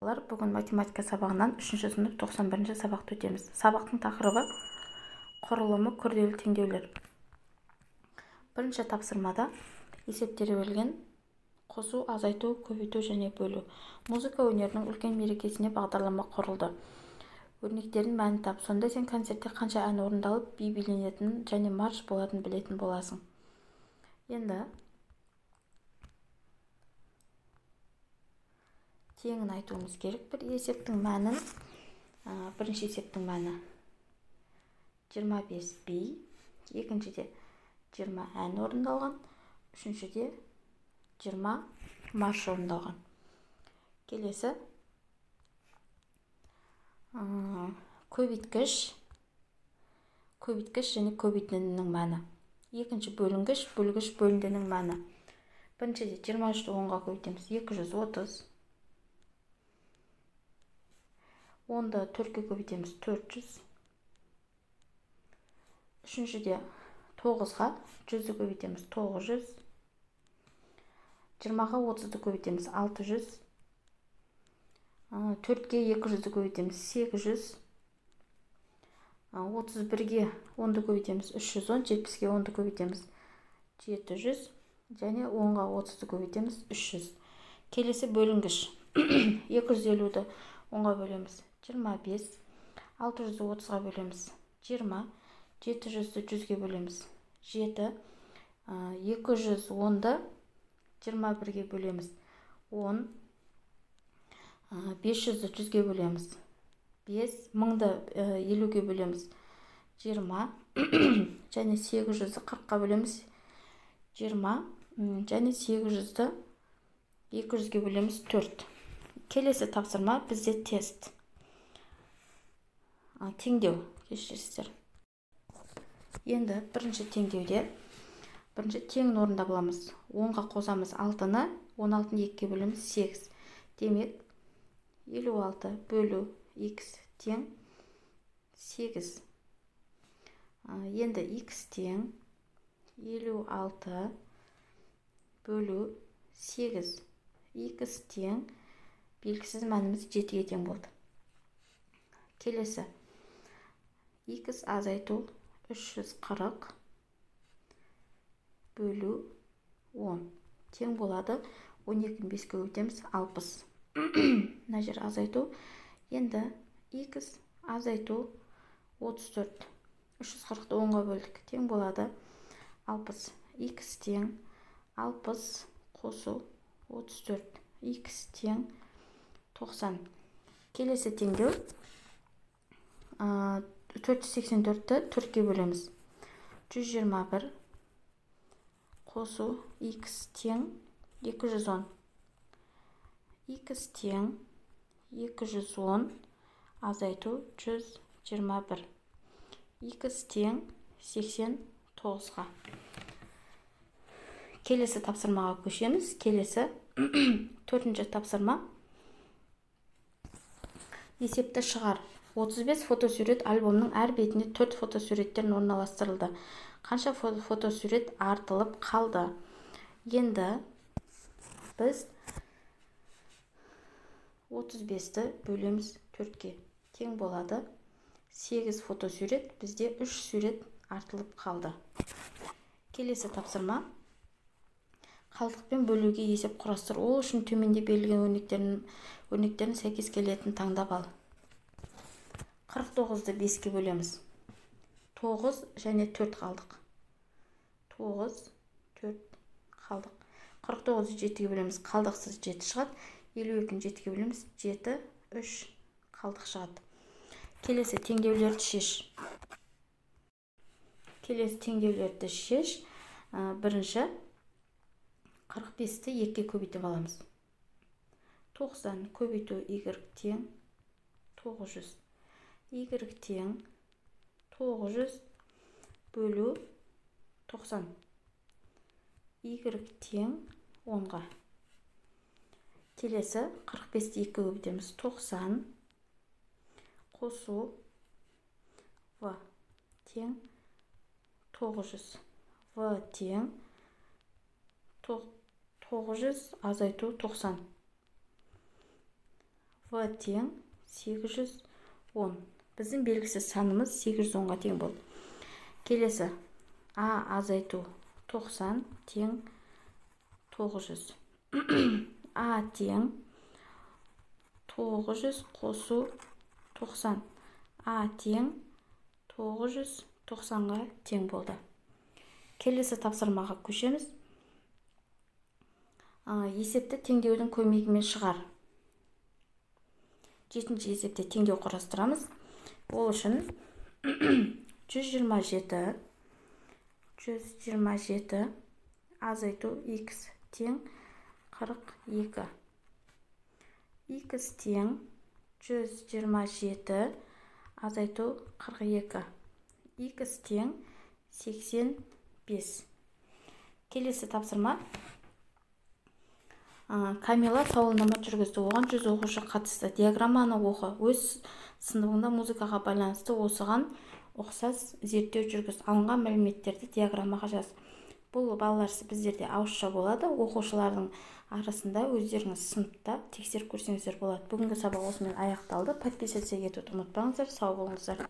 Бүгін математика сабағынан 3-ші сынып 91-ші сабақты өтеміз. Сабақтың тақырыбы құрылымы күрделі теңдеулер. Бірінші тапсырмада есептері берілген қосу, азайту, көбейту және бөлу. Музыка өнерінің үлкен мерекесіне бағдарлама құрылды. Өрнектердің мәнін тап. Сонда сен концертте қанша ән орындалып, би биленетінін және марш болатынын білетін боласың. Енді теңін айтуымыз керек. Бір есептің мәнін, бірінші есептің мәні 25 би, екіншіде 20 ән орындалған, үшіншіде 20 марш орындалған. Келесі көбейткіш, көбейткіш және көбейтіндінің мәні. Екінші бөлінгіш, бөлгіш, бөліндінің мәні. Біріншіде 23-ті 10-ға көбейтеміз, 230. Онда 4-ке көбейтеміз, 400. Үшіншіде 9-ға 100-ді көбейтеміз, 900. 20-ға 30-ды көбейтеміз, 600. 4-ке 200-ді көбейтеміз, 800. 31-ге 10-ды көбейтеміз, 310. 70-ге 10-ды көбейтеміз, 700. Және 10-ға 30-ды көбейтеміз, 300. Келесі бөлінгіш. 250-ді 10-ға бөлеміз, 25. 600-ді 30-ға бөлеміз, 20. 700-ді 100-ге бөлеміз, 7. 210-ды 21-ге бөлеміз, 10. 500-ді 100-ге бөлеміз, 5. 1000-ды 50-ге бөлеміз, 20. Және 800-ді 40-қа бөлеміз, 20. Және 800-ді 200-ге бөлеміз, 4. Келесі тапсырма бізде тест. Теңдеу, кешіресіздер. Енді бірінші теңдеуде бірінші теңін орындап аламыз. 10-ға қосамыз 6-ны, 16-ны 2-ге бөлеміз, 8. Демек, 56 бөлу х тең 8. Енді х тең 56 бөлу 8. Х тең белгісіз мәніміз 7-ге тең болды. Келесі х азайту 340 бөлу 10 тең болады. 12-ні 5-ке көбейтеміз, 60. Мына жер азайту. Енді х азайту 34. 340-ты 10-ға бөлдік. Тең болады 60. Х тең 60 қосу 34. Х тең 90. Келесі теңдеу 484-ті 4-ке бөлеміз. 121 қосу х тең 210. Х тең 210 азайту 121. Х тең 89-ға. Келесі тапсырмаға көшеміз. Келесі төртінші тапсырма. Есепті шығар. 35 фотосурет альбомның әр бетіне 4 фотосуреттен орналастырылды. Қанша фотосурет артылып қалды? Енді біз 35-ті бөлеміз 4-ке. Тең болады. 8 фотосурет, бізде 3 сурет артылып қалды. Келесі тапсырма. Қалдықпен бөлуге есеп құрастыр. Ол үшін төменде берілген өрнектерін сәйкес келетін таңдап ал. 49-ды 5-ке бөлеміз. 9 және 4 қалдық. 9, 4 қалдық. 49-ды 7-ге бөлеміз. Қалдықсыз 7 шығады. 52-ні 7-ге бөлеміз. 7, 3 қалдық шығады. Келесі теңдеулерді шеш. Келесі теңдеулерді шеш. Бірінші 45-ті 2-ге көбейтіп аламыз. 90 көбейту y тең 900. Y тең 900 бөлу 90. Y тең 10-ға. Келесі 45-ті 2-ге көбейтеміз. 90 қосу в тең 900. В тең 900 азайту 90. В В тең 810. Біздің белгісіз санымыз 810-ға тең болды. Келесі А азайту 90 тең 900. А тең 900 қосу 90. А тең 990-ға тең болды. Келесі тапсырмаға көшеміз. Есепті теңдеудің көмегімен шығар. 7-ші есепте теңдеу құрастырамыз. Ол үшін 127 127 азайту x тең 42. X тең 127 азайту 42. X тең 85. Келесі тапсырма. Камила сауалнама жүргізді. Оған 100 оқушы қатысты. Диаграмманы оқы. Өз сыныбыңда музыкаға байланысты осыған ұқсас зерттеу жүргіз. Алынған мәліметтерді диаграммаға жаз. Бұл, балалар, біздерде ауызша болады. Оқушылардың арасында өздеріңіз сыныпта тексеріп көрсеңіздер болады. Бүгінгі сабақ осымен аяқталды. Подписаться етуді ұмытпаңыздар. Сау болыңыздар.